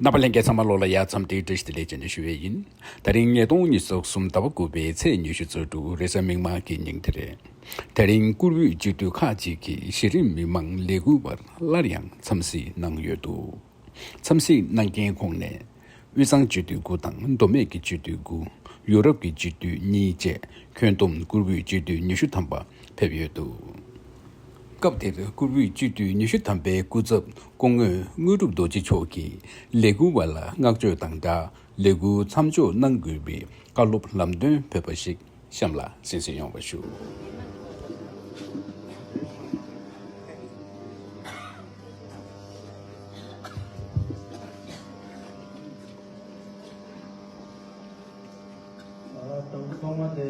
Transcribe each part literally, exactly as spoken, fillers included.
རྣམ་པ་ལྷན་རྒྱས་ཚང་མ་ལོ་ལ་ཡ་འཚམས་འདྲི་བཀྲ་ཤིས་བདེ་ལེགས་བྱས་ནས་ཞུ་བས་ཡིན། ད་རིང་ཉིས་སྟོང་ཉི་ཤུ་རྩ་གསུམ་ཟླ་བ་དགུ་པའི་ཚེས་ཉི་ཤུ་རྩ་དྲུག་རེས་གཟའ་མིག་དམར་གྱི་ཉིན་དེ་རེད། ད་རིང་བཀུར་འོས་སྤྱི་འཐུས་ཁག་ཅིག་གིས་གཞི་རིམ་མི་མང་ལས་འགུལ་བར་སླར་ཡང་འཚམས་གཟིགས་གནང་ཡོད་འདུག་འཚམས་གཟིགས་གནང་མཁན་ཁོངས་ནས། དབུས་གཙང་སྤྱི་འཐུས་དགུ་དང་མདོ་སྨད་ཀྱི་སྤྱི་འཐུས་དགུ། ཡུ་རོབ་ཀྱི་སྤྱི་འཐུས་གཉིས་བཅས་ཁྱོན་བསྡོམས་བཀུར་འོས་སྤྱི་འཐུས་ཉི་ཤུ་ཐམ་པ་ཕེབས་ཡོད་འདུག་སྐབས་དེར་བཀུར་འོས་སྤྱི་འཐུས་ཉི་ཤུ་ཐམ་པའི་སྐུ་ཚབ་སྐུ་ངོ་དངོས་གྲུབ་རྡོ་རྗེ་མཆོག་གིས་ལས་འགུལ་བ་ལ་བསྔགས་བརྗོད་དང་སྦྲགས་ལས་འགུལ་མཚམས་འཇོག་གནང་དགོས་པའི་བཀའ་སློབ་ལམ་སྟོན་ཕེབས་པ་ཞིག་གཤམ་ལ་གསན་གཟིགས་ཡོང་བ་ཞུ། ཨ། དང་པོ་ཐོག་མ་དེ།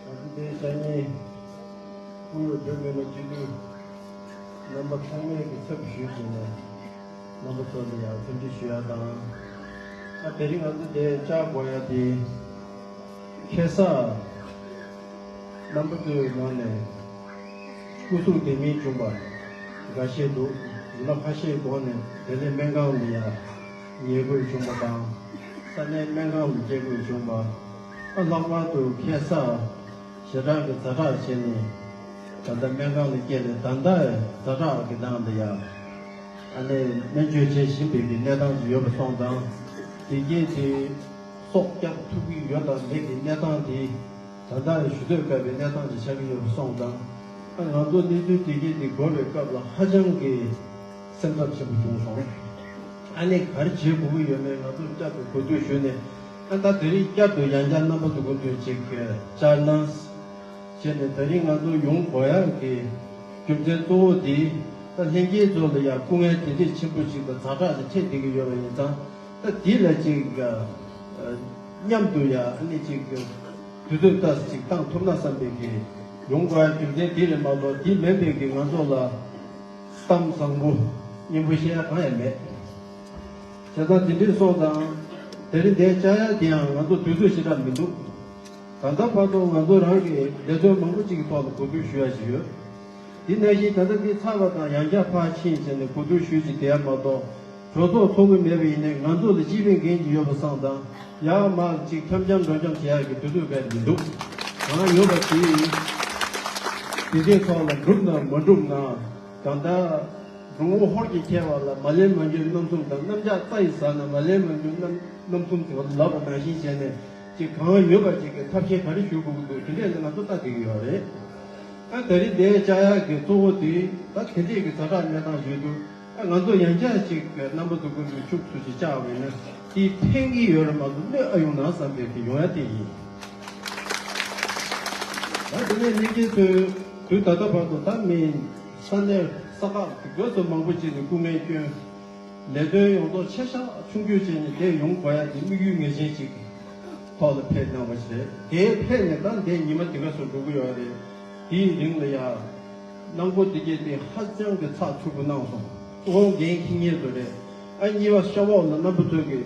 ང་ཚོ་དེ་ཞག་ཉིན་བཀུར་འོས་བོད་མི་མང་སྤྱི་འཐུས་རྣམ་པ་ཚང་མས་ཀྱི་ཚབ་ཞུས་བྱས་ནས་རྣམ་པ་ཚོ་ལ་ཡང་འཚམས་འདྲི་ཞུ་ཡ་དང་། ཨ། དེ་རིང་ང་ཚོ་དེ་བཅར་དགོས་ཡ་དེ། ཁ་སང་རྣམ་པ་ཚོའི་ནང་ནས་སྐུ་གཟུགས་བདེ་མིན་བྱུང་བ་འགའ་ཤས་འདུག་འདི་ལ་ཁ་ཤས་སྒོ་ནས་བདེ་ལེགས་སྨན་ཁང་ལ་ཡ་ཉལ་དགོས་བྱུང་བ་དང་། ས་གནས་སྨན་ཁང་ལ་བསྐྱལ་དགོས་བྱུང་བ། ཨ། ལྷག་པར་དུ་ཁ་སང་ཞེ་དྲག་གི་ཛ་དྲག་བྱས་ནས་ད་ལྟ་སྨན་ཁང་ལ་བསྐྱལ་ནས་ད་ལྟ་ཛ་དྲག་གི་ནང་ལ་ཡ་ཨ་ནི་སྨན་བཅོས་བྱེད་བཞིན་པའི་གི་གནས་སྟངས་ཅིག་ཡོད་པ་སོང་ཙང་། དེ་རྐྱེན་དེ་སྲོག་སྐྱབས་ཐུབ་ཀྱི་ཡོད་དང་མེད་ཀྱི་གནས་སྟངས་དེ་ད་ལྟ་ཞུ་འདོད་དཀའ་བའི་གནས་སྟངས་ཅིག་ཆགས་ཀྱི་ཡོད་པ་སོང་ཙང་། ཨ། ང་ཚོ་གནས་ཚུལ་དེ་རྐྱེན་དེ་གོ་བའི་སྐབས་ལ་ཧ་ཅང་གི་སེམས་འཚབ་ཆེན་པོ་བྱུང་སོང་། ཨ་ནི་ག་རེ་བྱེད་དགོས་ཀྱི་ཡོད་མེད་ང་ཚོར་བསྐྱར་དུ་གོ་བསྡུར་ཞུས་ནས། ཨ། ད་དེ་རིང་བསྐྱར་དུ་ཡང་བསྐྱར་རྣམ་པ་ཚོ་གོ་བསྡུར་ཅིག་བཅར་ན་བྱས་ནས། ད་རིང་ང་ཚོ་ཡོང་དགོས་ཡག་གི་རྒྱུ་མཚན་གཙོ་བོ་དེ། ད་ལྷན་རྒྱས་ཚོ་ལ་ཡང་སྐུ་ངལ་དེ་འདྲས་ཆེན་པོ་ཞིག་དང་ཛ་དྲག་ཅིག་འཕྲད་བསྡད་ཀྱི་ཡོད་པ་ཡིན་ཙང་། ད་དེ་ལ་ཅིག་ཨ། མཉམ་དུ་ཡང་ཨ་ནི་ཅིག་དུས་ཚོད་ལྟར་ཅིག་བཏང་ཐུབ་ན་བསམ་པའི་གི་ཡོང་དགོས་ཡག་རྒྱུ་མཚན་དེ་རེད་མ་གཏོགས། དེ་མིན་པའི་གི་ང་ཚོ་ལ་གཏམ་བཟང་པོ་སྙན་པོ་བཤད་ཡག་གང་ཡང་མེད། བྱས་ཙང་དེ་འདྲས་སོང་ཙང་། དེ་རིང་འདིར་བཅར་ཡག་དེ་ཡང་ང་ཚོ་དུས་ཚོད་ཞེ་དྲག་མི་འདུག་ད་ལྟ་བར་དུ་ང་ཚོ་རང་གི་ལས་དོན་མང་པོ་ཅིག་གི་ཐོག་ལ་གོ་བསྡུར་ཞུ་ཡག་ཅིག་ཡོད། དེ་ནང་བཞིན་ད་ལྟ་འདི་ཚར་བ་དང་ཡང་བསྐྱར་ཕར་ཕྱིན་བྱས་ནས་གོ་བསྡུར་ཞུས་ཅིག་བསྡད་ཡག་མ་གཏོགས། གྲོས་ཚོགས་ཚོགས་ཀྱི་མེད་པ་ཡིན་ནའི་ང་ཚོ་ལ་སྤྱི་པའི་འགན་ཅིག་ཡོད་པ་སོང་ཙང་། ཡར་མར་ཅིག་འཁྱམ་འཁྱམ་འགྲོ་འཁྱམ་བྱེད་ཡག་གི་དུས་ཚོད་ག་ཡང་མི་འདུག་གང་ཡོད་པ་དེ་དེ་འདྲའི་ཐོག་ལ་འགྲུབ་ན་མ་འགྲུབ་ན། གང་ལྟར་འབྲུག་མོ་ཧོར་གྱིས་ཁྱེར་བ་ལ་མ་ལེན་མ་འགྱུར་རྣམ་གསུམ་དང་། གནམ་ལྕགས་རྩྭ་ཡིས་ཟ་ན་མ་ལེན་མ་འགྱུར་རྣམ་རྣམ་གསུམ་ཟེར་བ་ལབ་པ་ནང་བཞིན་བྱས་ནས། ཅིག་གང་ཡོད་པ་ཅིག་གི་ཐབས་ཤེས་ག་རེ་ཞུ་དགོས་ཀྱི་འདུག་དེ་འདྲས་ནི་ང་ཚོ་ལྟ་བསྡད་ཀྱི་ཡོད་རེད། ཨ། ད་རིང་འདིར་བཅར་ཡག་གི་གཙོ་བོ་དེ་ད་དེ་འདྲས་ཀྱི་ཛ་དྲག་གནས་སྟངས་ཡོད་དུས། ཨ། ང་ཚོ་ཡང་བསྐྱར་ཅིག་རྣམ་པ་ཚོ་ཀུན་ཏུ་ཤུགས་ཆེ་ཅིག་བཅར་བ་ཡིན་ན་དེ་ཕན་གྱི་ཡོད་རེད་མ་གཏོགས་གནོད་ཨ་ཡོང་ན་བསམ་པའི་དེ་ཡོང་ཡག་དེ་ཡིན། ད་དེ་ནས་ལྷན་རྒྱས་ཚོས་དུས་ད་ལྟ་བར་དུ་ད་མི་ས་གནས་ས་ཁག་གི་སྒོས་སུ་མང་པོ་ཅིག་ནས་སྐུ་ངལ་བསྐྱོན། ལས་དོན་ཡོངས་རྫོགས་ཆེ་ཤག་ཆུང་རྒྱུ་བྱས་ནས་དེ་ཡོང་དགོས་ཡག་དེ་དམིགས་ཡུལ་ངེས་ཅན་ཅིག་ཐོག་ལ་ཕེབས་གནང་བ་ཞིག་རེད། དེ་ཕེབས་ནས་ད་འདི་ཉི་མ་འདི་ག་ཚོད་འགྲོ་གི་ཡོད་རེད། དེའི་རིང་ལ་ཡ། གནང་སྒོ་འདི་གས་དེ་ཧ་ཅང་གི་ཚགས་ཚུད་པོ་གནང་སོང་། གཙོ་བོ་འགན་འཁྱེར་མཁན་ཚོ་རེད། ཨ། གཉིས་པ་ཤ་བོག་ལ་རྣམ་པ་ཚོས་ཀྱི་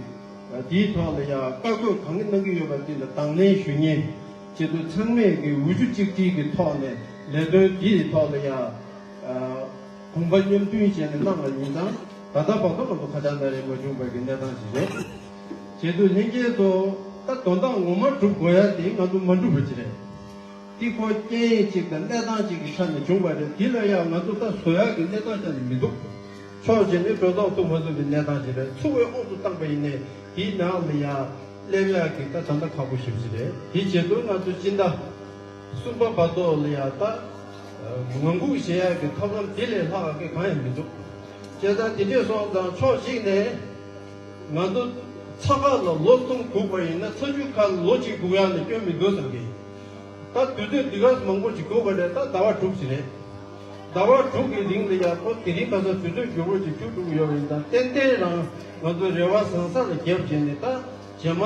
དེའི་ཐོག་ལ་ཡ་བཀའ་བཀོད་གང་གནང་གི་ཡོད་པ་དེ་ལ་དང་ལེན་ཞུ་མཁན་བྱེད་དུས། ཚང་མས་ཀྱི་འུ་ཚུགས་གཅིག་སྒྲིལ་གྱི་ཐོག་ནས་ལས་དོན་དེའི་ཐོག་ལ་ཡ། ཨ། གོམ་པ་མཉམ་མཐུན་བྱས་ནས་གནང་བ་ཡིན་ཙང་། ད་ལྟ་བར་དུ་ང་ཚོ་ཁ་བྱང་སྣ་རལ་མ་བྱུང་བའི་གི་གནས་སྟངས་ཤིག་རེད། བྱེད་དུས་ལྷན་རྒྱས་ཚོ་ད་དོན་དག་ངོ་མ་སྒྲུབ་དགོས་ཡ་དེ་ང་ཚོ་མ་འགྲུབ་པ་ཅིག་རེད། དེ་ཁོ་རྐྱེན་ཅིག་དང་གནས་སྟངས་ཅིག་གི་ཆ་ནས་བྱུང་བ་རེད། དེ་ལ་ཡང་ང་ཚོ་ད་བཟོ་ཡག་གི་གནས་སྟངས་ཆ་ནས་མི་འདུག་ཕྱོགས་གཅིག་ནས་གྲོས་ཚོགས་ཚུགས་མ་ཚུགས་ཀྱི་གནས་སྟངས་ཅིག་རེད། ཚུགས་པའི་དབང་དུ་བཏང་པ་ཡིན་ནའི་དེའི་ནང་ལ་ཡ་སླེབས་ཡག་གི་ད་ད་ལྟ་ཁག་པོ་ཞེ་པོ་ཅིག་རེད། དེ་བྱེད་དུས་ང་ཚོ་སྤྱི་ཟླ་གསུམ་པ་བར་དུ་ལ་ཡ་ད་ངང་སྒུག་བྱེད་ཡག་གི་ཐབས་ལམ་དེ་ལས་ལྷག་གི་གང་ཡང་མི་འདུག་བྱས་ཙང་དེ་འདྲས་སོང་ཙང་ཕྱོགས་གཅིག་ནས་ང་ཚོ་ཚ་ཁ་ལ་ལོ་གསུམ་སྒུག་པ་ཡིན་ན། ཚ་ཆུ་ཁ་ལ་ལོ་གཅིག་སྒུག་ཡག་ལས་སྐྱོན་མི་འདུག་བསམ་གི། ད་དུས་ཚོད་འདི་ག་མང་པོ་ཞིག་སྒུག་པ་རེད། ད་ཟླ་བ་དྲུག་ཞིག་རེད། ཟླ་བ་དྲུག་གི་རིང་ལ་ཡ་ཁོ་དེ་རིང་ཁ་སང་དུས་ཚོད་འགྱུར་བ་ཅིག་བྱུང་འགྲོ་གི་ཡོད་པ་ཡིན་ཙང་། ཏན་ཏན་རང་ང་ཚོ་རེ་བ་བཟང་ས་ལ་རྒྱབ་བྱས་ནས། ད་རྗེས་མ་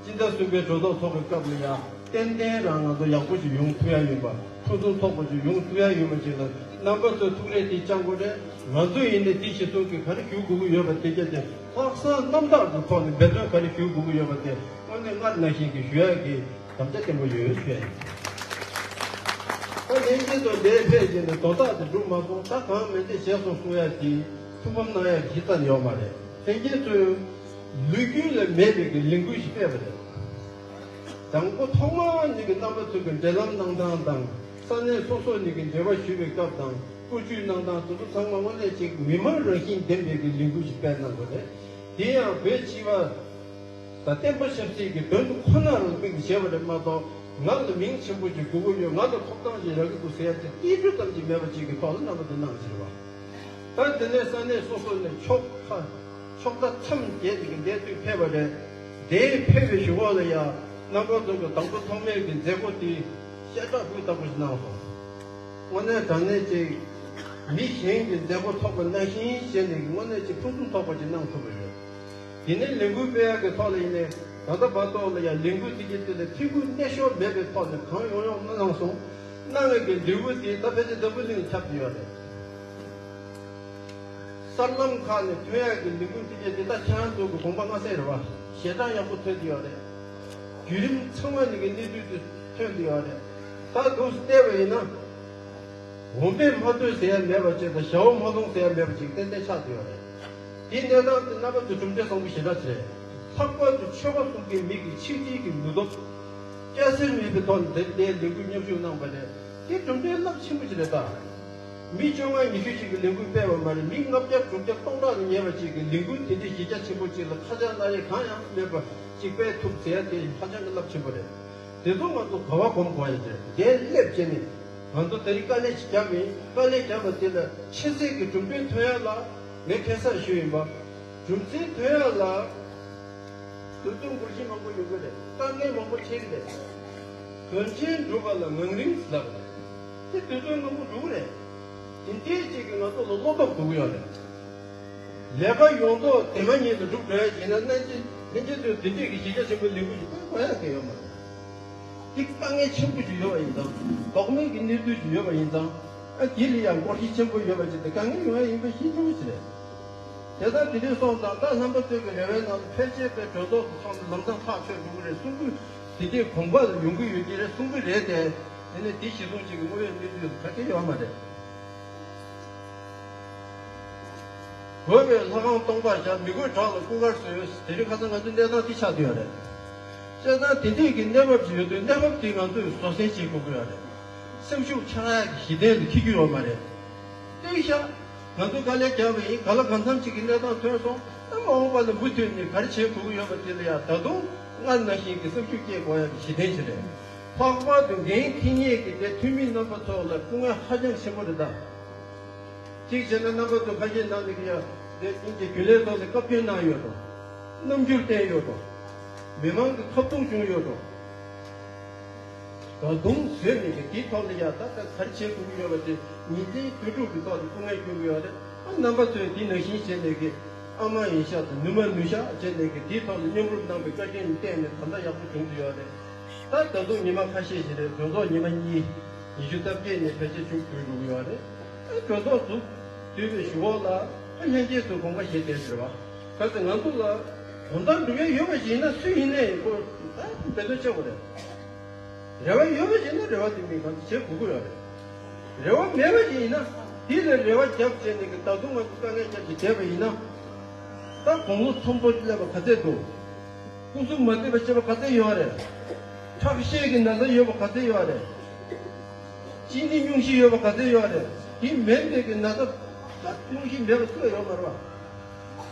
སྤྱི་ཟླ་གསུམ་པའི་གྲོས་ཚོགས་ཚོགས་པའི་སྐབས་ལ་ཡ་ཏན་ཏན་རང་ང་ཚོ་ཡག་པོ་ཞིག་ཡོང་ཐུབ་ཡ་ཡིན་པ། ཕུན་སུམ་ཚོགས་པ་ཞིག་ཡོང་ཐུབ་ཡ་ཡོད་པ་ཅིག་དང་། རྣམ་པ་ཚོས་ཐུགས་རེ་དེ་བཅང་དགོས་རེད། ང་ཚོ་ཡིན་ནའི་དེ་གཞིར་བཟུང་གིས་ག་རེ་ཞུ་དགོས་ཀྱི་ཡོད་པ་དེ་གྱད་དེ་ལྷག་བསམ་རྣམ་དག་གི་ཐོག་ནས་འབད་བརྩོན་ག་རེ་ཞུ་དགོས་ཀྱི་ཡོད་པ་དེ་དངོས་གནས་སྔར་ནང་བཞིན་གྱི་ཞུ་ཡ་གི་དམ་བཅའ་བརྟན་པོ་ཡོད་ཞུ་ཡ་ཡིན། ད་ལྷན་རྒྱས་ཚོ་འདིར་ཕེབས་རྗེས་ནས་དོན་དག་དེ་འགྲུབ་མ་སོང་། ད་གང་མིན་འདི་བྱས་སོང་གསུང་ཡ་གི་ཐུགས་ཕམ་གནང་ཡ་གི་གཞི་རྩ་ནས་ཡོད་མ་རེད། ལྷན་རྒྱས་ཚོས་ལོ་རྒྱུས་ལ་མེད་པའི་གི་ལས་འགུལ་ཞིག་སྤེལ་བ་རེད། དང་པོ་ཐོག་མ་ནས་ཀྱི་རྣམ་པ་ཚོ་གི་འབྲེལ་ལམ་གནང་སྟངས་དང་ས་གནས་སོ་སོ་ནས་ཀྱི་འབྲེལ་བ་ཞུ་བའི་སྐབས་དང་བཀོད་ཇུས་གནང་སྟངས་དེ་ཚོ་ཚང་མ་དངོས་གནས་ཅིག་མི་མང་རང་བཞིན་ལྡན་པའི་གི་ལས་འགུལ་ཞིག་སྤེལ་གནང་དགོས་རེད། དེ་ཡང་བོད་སྤྱི་པ་དང་བསྟན་པ་ཆབ་སྲིད་ཀྱི་དོན་དུ་ཁོ་ན་རང་དམིགས་བྱས་པ་རེད་མ་གཏོགས། ང་ལ་མིང་ཆེན་པོ་ཞིག་དགོས་ཀྱི་ཡོད། ང་ལ་ཐོབ་ཐང་ཞིག་རག་གི་འདུག་ཟེར་ཡ་དེ་ཏིལ་འབྲུ་ཙམ་ཞིག་མེད་པ་ཅིག་གི་ཐོག་ལ་རྣམ་པ་ཚོ་གནང་ཟེར་བ། ད་དེ་ནས་ས་གནས་སོ་སོ་ནས་ཕྱོགས་ཁག་ཕྱོགས་མཐའ་མཚམས་བརྒྱད་ཅིག་གི་འདས་དུས་ཕེབས་པ་རེད། དེའི་ཕེབས་པའི་གཞུག་གུ་ལ་ཡང་རྣམ་པ་ཚོ་གི་དང་པོ་ཐོག་མའི་གི་མཛད་སྒོ་དེ་ཤ་ཁྲག་སྐུལ་ལྟ་བུ་ཞིག་གནང་སོང་། དངོས་གནས་དྲང་གནས་ཅིག་མི་གཞན་གྱི་མཛད་སྒོ་ཚོགས་པ་ནང་བཞིན་བྱས་ནས་དངོས་གནས་ཅིག་ཕུན་སུམ་ཚོགས་པ་ཅིག་གནང་ཐུབ་པ་རེད། དེ་ནས་ལས་འགུལ་སྤེལ་ཡག་གི་ཐོག་ལ་ཡིན་ནའི་ད་ལྟ་བར་དུ་ལ་ཡང་ལས་འགུལ་དེ་གྱི་དེ་ལ་ཐེ་གུ་གནས་ཤོར་མེད་པའི་ཐོག་ནས་གང་ཡོང་ཡོང་གནང་སོང་། གནང་བའི་གི་འབྲས་བུ་དེ་ད་ཕལ་ཆེར་འཛམ་བུ་གླིང་ཁྱབ་ཀྱི་ཡོད་རེད། གསར་ལམ་ཁག་ནས་ཐོན་ཡག་གི་ལས་འགུལ་དེ་གྱི་དེ་ད་ཁྱེད་རང་ཚོ་གི་དགོངས་པ་མངའ་གསལ་རེད་བ། ཞེ་དྲག་ཡག་པོ་ཐོན་གྱི་ཡོད་རེད། བརྒྱུད་རིམ་ཚང་མ་ནས་གི་གནས་ཚུལ་དེ་ཐོན་གྱི་ཡོད་རེད། ད་འདུག་སེ་བལྟས་པ་ཡིན་ན། འོ་མས་མ་ཐོན་ཟེར་ཡ་མེད་པ་ཅིག་དང་ཞའོ་མ་ལོང་ཟེར་ཡ་མེད་པ་ཅིག་ཏན་ཏན་ཆགས་བསྡད་ཡོད་རེད། དེའི་གནས་སྟངས་དེ་རྣམ་པ་ཚོ་གྲུབ་འབྲས་བཟང་པོ་ཞེ་དྲག་ཅིག་རེད། ལྷག་པར་དུ་ཆོལ་ཁ་གསུམ་གྱི་མི་གི་ཆིག་སྒྲིལ་གྱི་ནུས་སྟོབས། སྐྱ་སེར་མེད་པའི་ཐོག་ནས་དེ་ལྟའི་ལས་འགུལ་མཉམ་ཞུགས་གནང་བ་རེད། དེ་གྲུབ་འབྲས་རླབས་ཆེན་པོ་ཅིག་རེད་ད། མི་བཅོ་ལྔ་ཉི་ཤུ་ཞིག་གིས་ལས་འགུལ་སྤེལ་བ་མ་རེད། མི་ལྔ་བརྒྱ་དྲུག་བརྒྱ་སྟོང་ཕྲག་ལ་ཉེ་བ་ཅིག་གིས་ལས་འགུལ་དེ་འདྲའི་གཞི་རྒྱ་ཆེན་པོ་ཅིག་ལ་ཁ་ཆག་སྣ་རལ་གང་ཡང་མེད་པ་ཅིག་སྤེལ་ཐུབ་ཟེར་ཡ་དེ་ཧ་ཅང་གི་རླབས་ཆེན་པོ་རེད། དེ་ཚོ་ང་ཚོ་ག་བ་གོམ་གོ་ཡ་ཅིག་རེད། དེ་སླེབས་བྱས་ནས་ང་ཚོ་དེ་རིང་དཀའ་ལས་ཅིག་བརྒྱབ་ཡིན། དཀའ་ལས་བརྒྱབ་པ་དེ་ལ་ཆེ་ཚད་ཀྱི་གྲུབ་འབྲས་ཐོན་ཡ་ལ་ངས་ཁ་སང་ཞུས་ཡིན་པ། གྲུབ་འབྲས་ཐོན་ཡ་ལ། དུས་ཚོད་འགོར་གཞི་མང་པོ་ཡོང་གི་རེད། དཀའ་ངལ་མང་པོ་འཕྲད་ཀྱི་རེད། དོན་ཆེན་འགྲུབ་པ་ལ་ངང་རིང་ལབ་རེད། དེ་དུས་ཚོད་མང་པོ་འགྲོ་གི་རེད། དེ་འདྲའི་ཅིག་གིས་ང་ཚོ་ལ་བློ་སྟོབས་སྒྲུབ་ཀྱི་ཡོད་རེད། ལས་ཀ་ཡོང་ཐོག་དེ་མ་ཉིད་དུ་སྒྲུབ་དགོས་ཡ་ཡིན་ན། སྣ་ལྷན་རྒྱས་ཚོས་འདི་འདྲས་ཀྱི་གཞི་རྒྱ་ཆེན་པོའི་ལས་འགུལ་ཞིག་སྤེལ་དགོས་ཡ་གང་ཡོད་མ་རེད། འདི་དཀའ་ངལ་ཆེན་པོ་ཞིག་ཡོད་པ་ཡིན་ཙང་། ལྡོག་མེད་ཀྱི་གནས་ཚུལ་ཞིག་ཡོད་པ་ཡིན་ཙང་། ཨ་འདི་ལ་ཡང་འགོག་རྐྱེན་ཆེན་པོ་ཡོད་པ་ཞིག་དེ་དཀའ་ངལ་ཡོང་ཡ་ཡིན་པ་ཤེས་ཐུབ་ཀྱི་རེད། དེ་ལྟར་དེ་འདྲས་སོང་ཙང་ད་རྣམ་པ་ཚོའི་གི་རེ་བའི་ནང་དུ་ཕལ་ཆེར་དཔེ་གྲོས་ཚོགས་སུ་ཚོགས་ནས་ལམ་སང་ཐག་ཆོད་འགྲོ་གི་རེད། གསུང་སྐུད་དེ་གའི་དགོངས་པ་ལ་ཡོང་གི་ཡོད་ཀྱི་རེད། གསུང་གི་རེད་དེ། དེ་ནས་དེ་གཞི་བཟུང་བྱེད་ཀྱི་དངོས་ཡོད་གནས་ཚུལ་ག་གེ་ཡོད་མ་རེད། དགོས་པའི་ལྷ་ཁང་སྟོང་པར་བཞག་མི་དགོས་བྲག་ལ་སྐུ་མཁར་བཟོས། དེ་རིང་ཁ་སང་ང་ཚོའི་གནས་སྟངས་དེ་ཆགས་བསྡད་ཡོད་རེད། བྱས་ཙང་དེ་འདྲས་ཀྱི་གནས་བབ་ཅིག་ཡོད་དུས་གནས་བབ་དེ་ང་ཚོས་བཟོད་བསྲན་བྱེད་དགོས་ཀྱི་ཡོད་རེད། སེམས་ཤུགས་ཆག་ཡག་གི་གཞི་རྟེན་ལ་འཁེལ་རྒྱུ་ཡོད་མ་རེད། ལྟོས་ཤག་ང་ཚོས་དཀའ་ལས་བརྒྱབ་པ་ཡིན། ག་ལ་གང་འཚམ་ཅིག་གི་གནས་སྟངས་ཐོན་སོང་། ཨ་མ་འོངས་པ་ལ་མུ་མཐུད་ནས་ག་རེ་བྱེད་དགོས་ཀྱི་ཡོད་པ་དེ་ལ་ཡང་ད་དུང་སྔར་ནང་བཞིན་གྱི་སེམས་ཤུགས་སྐྱེད་དགོས་ཡག་གི་གཞི་རྟེན་ཞིག་རེད། ལྷག་པར་དུ་འགན་འཁྱེར་མཁན་གྱི་དེ་འཐུས་མི་རྣམ་པ་ཚོ་ལ་སྐུ་ངལ་ཧ་ཅང་ཆེན་པོ་རེད་ད། གཅིག་བྱས་ན་རྣམ་པ་ཚོ་ཁ་ཤས་ནང་ནས་ཀྱི་ཡ་དེ་ཉིན་གྱི་རྒྱུན་ལས་ཐོག་ནས་བཀའ་བཀྱོན་གནང་ཡོད་དོ། རྣམ་འགྱུར་བསྟན་ཡོད་དོ། མི་མང་གི་ཁ་རྡུང་བྱུང་ཡོད་དོ། ད་དུང་བཟོས་མེད་ཀྱི་དེའི་ཐོག་ལ་ཡ་ད་ལྟ་ག་རེ་བྱེད་དགོས་ཀྱི་ཡོད་པ་དེ་ཉིན་མཚན་དུས་དྲུག་གི་ཐོག་ནས་སྐུ་ངལ་སྐྱོན་གྱི་ཡོད་རེད། ཨ་རྣམ་པ་ཚོས་དེ་ནང་བཞིན་བྱས་ནས་ཀྱི་ཨ་མ་ཡིན་ཤག་དང་ནུ་མ་ནུས་ཤག་བྱས་ནས་ཀྱི་དེའི་ཐོག་ལ་མཉམ་རུབ་གནང་བའི་བཀའ་དྲིན་བརྟེན་ནས་ད་ལྟ་ཡག་པོ་བྱུང་གི་ཡོད་རེད། ད་ད་དུང་ཉི་མ་ཁ་ཤས་ཤིག་རེད། གྲོས་ཚོགས་ཉི་མ་གཉིས། ཉི་ཤུ་རྩ་བརྒྱད་ནས་ཕལ་ཆེར་མཇུག་བསྡུ་འགྲོ་གི་ཡོད་རེད། ཨ་གྲོས་ཚོགས་ཚུགས་བསྡུས་པའི་གཞུག་གུ་ལ་ཨ་ལྷན་རྒྱས་ཚོས་དགོངས་པ་བཞེས་བསྡད་ཟེར་བ། གལ་སྲིད་ང་ཚོ་ལ་དོན་དག་འགྲུབ་ཡ་ཡོད་པ་ཞིག་ཡིན་ན་སུ་ཡིན་ནའི་ཁོ་ད་འབད་བརྩོན་བྱེད་དགོས་རེད། རེ་བ་ཡོད་པ་ཞིག་ཡིན་ན་རེ་བ་དེ་མིན་ང་ཚོ་བྱེད་དགོས་ཀྱི་ཡོད་རེད། རེ་བ་མེད་པ་ཞིག་ཡིན་ན་དེ་ལ་རེ་བ་བརྒྱབ་བྱས་ནས་ཀྱི་ད་དུང་ང་ཚོ་དཀའ་ངལ་རྒྱབ་ཀྱི་བསྡད་པ་ཡིན་ན། ད་དགུང་ལོ་མཐོན་པོ་སླེབས་པ་ག་ཚད་འདུག་སྐུ་གཟུགས་མ་བདེ་བ་བྱེད་པ་ག་ཚད་ཡོད་རེད། ཁྲག་ཤེད་ཀྱི་ན་ཚ་ཡོད་པ་ག་ཚད་ཡོད་རེད། གཅིན་སྙི་སྙུང་གཞི་ཡོད་པ་ག་ཚད་ཡོད་རེད། དེ་མིན་པའི་གི་ན་ཚ་ད་སྙུང་གཞི་མེད་པ་སུ་ཡང་ཡོད་མ་རེད་བ།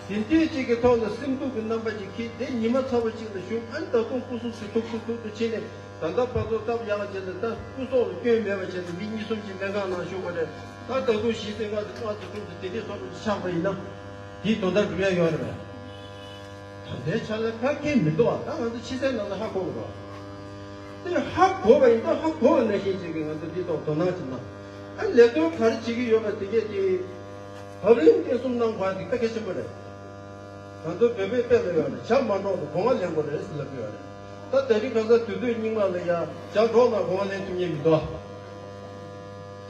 དེ་འདྲའི་ཅིག་གི་ཐོག་ལ་སེམས་སྡུག་གི་རྣམ་པ་ཅིག་འཁྱེར་ཏེ་ཉི་མ་ཚ་པོ་ཅིག་ལ་བཞུགས། ཨ་ནི་ད་དུང་སྐུ་གཟུགས་སུ་ཐུག་སུ་ཐུག་ཏུ་ཕྱིན་ནས་ད་ལྟ་བར་དུ་སྟབས་ཡག་བྱས་ནས་ད་སྐུ་སྲོག་ལ་སྐྱོན་མེད་པ་བྱས་ནས་མི་གཉིས་གསུམ་ཅིག་སྨན་ཁང་ནང་བཞུགས་པ་རེད། ད་ད་དུང་གཞིས་རྩེ་ལྔ་དང་ལྔ་དང་དྲུག་དང་དེ་འདྲའི་སོགས་པ་ཅིག་ཆགས་པ་ཡིན་ན་དེའི་དོན་དག་འགྲུབ་ཡ་ཡོད་རེད་པས། ད་ལྟའི་ཆ་ལ་ག་གེ་མི་འདུག་ཨ། ད་ང་ཚོ་ཕྱི་གསལ་ནང་ལ་ཧ་གོ་གི་རེད། དེ་ཧ་གོ་བ་ཡིན་ད་ཧ་གོ་བ་ནང་བཞིན་ཅིག་གི་ང་ཚོ་འདི་ཐོག་དོ་སྣང་བྱེད་ན། ཨ་ལས་དོན་ག་རེ་བྱེད་ཀྱི་ཡོད་པ་དེ་གས་དེ་བབ་བརླིང་བརྟན་གསུམ་གནང་དགོས་པ་དེ་ད་གལ་ཆེན་པོ་རེད། ང་ཚོ་བོད་པའི་དཔེ་ལ་ཡོད་རེད། ཇ་མ་འགྲོགས་ན་སྒོ་ང་ལེན་དགོས་རེད་ཟེར་ལབ་ཀྱི་ཡོད་རེད། ད་དེ་རིང་ཁ་སང་དུས་ཚོད་སྙིགས་མ་ལ་ཡ་ཇ་འགྲོགས་ན་སྒོ་ང་ལེན་ཐུབ་མཁན་མི་འདུག་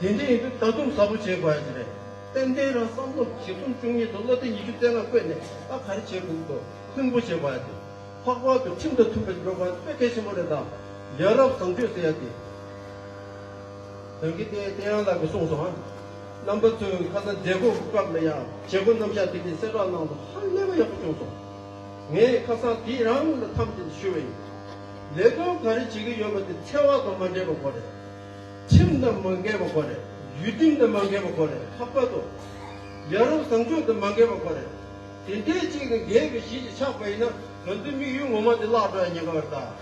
ཨ། དེ་འདྲ་ཡིན་དུས་ད་དུང་ཟབ་པོ་བྱེད་དགོས་ཡ་ཅིག་རེད། ཏན་ཏན་རང་བསམ་བློ་བཞི་གསུམ་བཅུ་གཉིས་དང་བློ་གདེང་ཉི་ཤུ་རྩ་ལྔ་བཀོད་ནས་ད་ག་རེ་བྱེད་དགོས་ཀྱི་འདུག་ལྷུན་པོ་བྱེད་དགོས་ཡ་དེ། ལྷག་པར་དུ་ཁྲིམས་དང་མཐུན་པ་ཞིག་འགྲོ་དགོས་ཡ་དཔེ་གལ་ཆེན་པོ་རེད་ད། ཡ་རབས་བཟང་སྤྱོད་ཟེར་ཡ་དེ། ད་གིན་དེ་བསྟན་དབྱངས་ལགས་ཀྱིས་གསུངས་སོང་ཨ། རྣམ་པ་ཚོས་ཁ་སང་མཛད་སྒོ་གི་སྐབས་ལ་ཡང་བྱེད་སྒོ་རྣམ་གཞག་དེ་གའི་གསལ་བསྒྲགས་གནང་དུས་ཧ་ལས་པ་ཡག་པོ་བྱུང་སོང་། ངས་ཁ་སང་དེ་རང་ལ་འཐམས་ཏེ་ཞུ་བ་ཡིན། ལས་དོན་ག་རེ་བྱེད་ཀྱི་ཡོད་པ་དེ་ཚེ་དབང་དང་མ་འདྲེས་པ་དགོས་རེད། ཁྲིམས་དང་མ་འགལ་བ་དགོས་རེད། ཡུལ་ཁྲིམས་དང་མ་འགལ་བ་དགོས་རེད། ལྷག་པར་དུ་ཡ་རབས་བཟང་སྤྱོད་དང་མ་འགལ་བ་དགོས་རེད། དེ་འདྲའི་ཅིག་ལ་འགལ་གྱི་གཞི་ཅིག་ཆགས་པ་ཡིན་ན་ང་ཚོའི་དམིགས་ཡུལ་ངོ་མ་དེ་བརླག་འགྲོ་ཡ་ཉེན་ཁ་ཡོད་རེད་ད།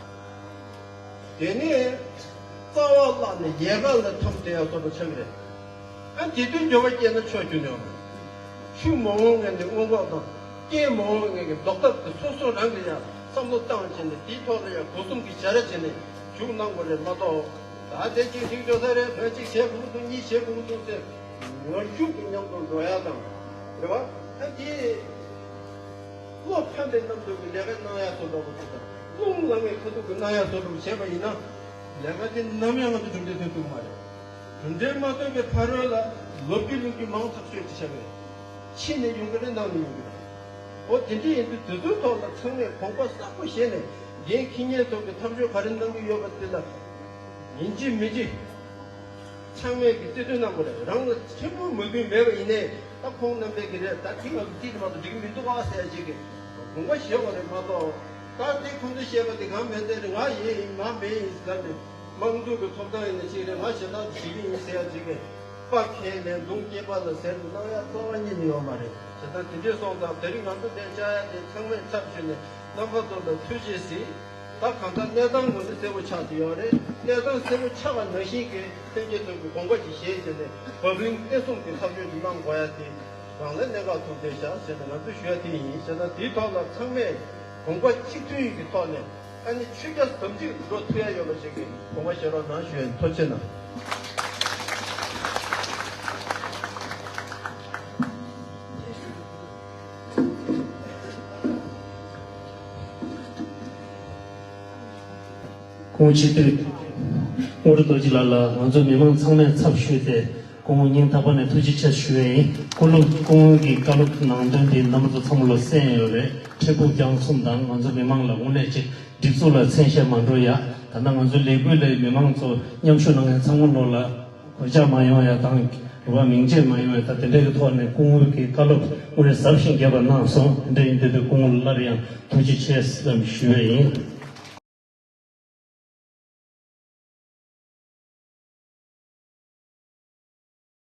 དེ་ནས་རྩ་བ་བརླག་ནས་ཡལ་ག་ལ་འཐམས་བསྡད་ཡ་བཟོ་འདྲ་ཆགས་ཀྱི་རེད། ཨ་དེ་དུས་འགྱོད་པ་སྐྱེས་ན་ཆོག་རྒྱུ་ནས་ཆུ་མ་འོང་ངེས་ནས་སྔོན་འགོག་དང་། རྐྱེན་མ་འོང་ངེས་ཀྱི་ལྡོག་ཐབས་དེ་སོ་སོ་རང་གིས་ཡང་བསམ་བློ་བཏང་བྱས་ནས་དེའི་ཐོག་ལ་ཡང་སྒོ་གསུམ་གྱི་བྱ་ར་བྱས་ནས་ཞུགས་གནང་དགོས་རེད་མ་གཏོགས། ད་དེ་གཅིག་འགྲིག་འགྲོ་ས་རེད། བོད་གཅིག་བྱེད་དགོས་ཀྱི་འདུག་གཉིས་བྱེད་དགོས་ཀྱི་འདུག་ཟེར་ངར་ཤུགས་ཀྱིས་མཉམ་དུ་འགྲོ་ཡ་དང་། རེད་བ། ཨ་དེ། བློ་ཕམ་པའི་རྣམ་དུ་གི་ལས་ཀ་གནང་ཡ་བཟོ་འདྲ་པོ་ཞིག་དང་རླུང་ལངས་པའི་ཁ་ཐུག་གི་གནང་ཡ་བཟོ་འདྲ་པོ་བྱས་པ་ཡིན་ན། ལས་ཀ་དེ་ནམ་ཡང་ང་ཚོ་གྲུབ་འབྲས་ཐོན་ཐུབ་ཀྱི་མ་རེད། གྲུབ་འབྲས་མ་ཐོན་པའི་ཕ་རོལ་ལ་ལོ་རྒྱུས་ལོ་རྒྱུས་མང་ཐག་ཆོད་ཅིག་བྱ་བས། ཕྱི་ནས་ཡོང་གི་རེད། ནང་ནས་ཡོང་གི་རེད། འོ་དེ་འདྲ་ཡིན་དུས་དེ་ཚོའི་ཐོག་ལ་ཚང་མས་དགོངས་པ་ཟབ་པོ་བཞེས་ནས་འགན་འཁྱེར་མཁན་ཚོ་གི་ཐབས་ཇུས་ག་རེ་གནང་གི་ཡོད་པ་དེ་ལ་ཡིན་གཅིག་མིན་གཅིག་ཚང་མས་ཀྱི་བརྩི་མཐོང་གནང་དགོས་རེད། རང་ལ་ཕྲན་བུ་མོས་མཐུན་མེད་པ་ཡིན་ནའི་ད་ཁོང་རྣམ་པས་ཀྱི་རེད། ད་ཐིག་ལ་ཐིག་དེ་མ་གཏོགས་འགྲིག་གི་མི་འདུག་ཨ་ཟེར་ཡ་ཅིག་གི་དགོངས་པ་བཞེས་དགོས་རེད་མ་གཏོགས། ད་དེ་ཁོང་ཚོས་བཤད་པ་དེ་ང་མེད་དེ་རེད། ང་ཡིན་ཡིན་ང་མེད་ཡིན་ཟེར་ནས་དམངས་གཙོ་གི་ཐོབ་ཐང་ཡིན་ན་ཅིག་རེད། ང་ཞེ་དྲག་བྱེད་ཀྱི་ཡིན་ཟེར་ཡ་ཅིག་གི་པ་ཁས་ལེན་མདུང་སྐྱེས་པ་ལ་ཟེར་དུ་གནང་ཡ་རྩ་བ་ཉིད་ནས་ཡོད་མ་རེད། བྱས་ཙང་དེ་འདྲས་སོང་ཙང་དེ་རིང་ང་ཚོ་འདིར་བཅར་ཡ་དེ་ཚང་མས་ཚབ་ཞུས་ནས་རྣམ་པ་ཚོ་ལ་ཐུགས་རྗེ་གཟིགས། ད་གང་ལྟར་གནས་སྟངས་ངོས་ནས་གསལ་པོ་ཆགས་བསྡད་ཡོད་རེད། གནས་སྟངས་གསལ་པོ་ཆགས་པ་ནང་བཞིན་གྱི་ལྷན་རྒྱས་ཚོ་གི་དགོངས་པ་ཞིག་བཞེས་བྱས་ནས་བབ་བརླིང་བརྟན་གསུམ་གྱི་ཐག་གཅོད་ཅིག་གནང་དགོས་ཡ་དེ་རང་ལ་གནད་འགག་ཐུག་བསྡད་ཤག་ཟེར་ནས་ང་ཚོས་ཞུ་ཡ་དེ་ཡིན། བྱས་ཙང་དེའི་ཐོག་ལ་ཚང་མས་དགོངས་པ་གཅིག་མཐུན་གྱི་ཐོག་ནས་ཨ་ནི་ཆོས་རྒྱ་ཟབ་ཅིག་འགྲོ་ཐུབ་ཡ་ཡོད་པ་ཞིག་གི་དགོངས་པ་བཞེས་རོགས་གནང་ཞུ་ཡ་ཡིན། ཐུགས་རྗེ་གནང་། སྐུ་ངོ་སྤྱི་འཐུས་དངོས་གྲུབ་རྡོ་རྗེ་ལགས་ལ་ང་ཚོ་མི་མང་ཚང་མས་ཚབ་ཞུས་ཏེ་སྐུ་ངོ་སྙིང་ཐག་པ་ནས་ཐུགས་རྗེ་ཆེ་ཞུ་ཡས་ཡིན། སྐུ་ལུ་སྐུ་ངོ་གི་བཀའ་སློབ་ནང་དོན་དེ་རྣམ་པ་ཚོ་ཚང་མ་ལ་གསན་ཡོད་རེད། འཕྲལ་ཕུགས་རྒྱང་གསུམ་དང་ང་ཚོ་མི་མང་ལ་དངོས་གནས་ཅིག་སྒྲིག་འཛུགས་ལ་མཚན་ཤས་མ་འགྲོ་ཡ། ད་ལྟ་ང་ཚོ་ལས་འགུལ་ལ་མི་མང་ཚོ་མཉམ་ཞུགས་གནང་མཁན་ཚང་མ་ལོ་ལ་གོད་ཆག་མ་ཡོང་ཡ་དང་རེ་བ་མིང་ཆད་མ་ཡོང་ཡ། ད་དེ་འདྲའི་གི་ཐོག་ནས་སྐུ་ངོ་གི་བཀའ་སློབ་དངོས་གནས་ཟབ་ཞིང་རྒྱས་པ་གནང་སོང་། དེ་འདྲ་ཡིན་དུས་དུས་སྐུ་ངོ་ལ་སླར་ཡང་ཐུགས་རྗེ་ཆེ་ཟེར་ཞུ་ཡས་ཡིན།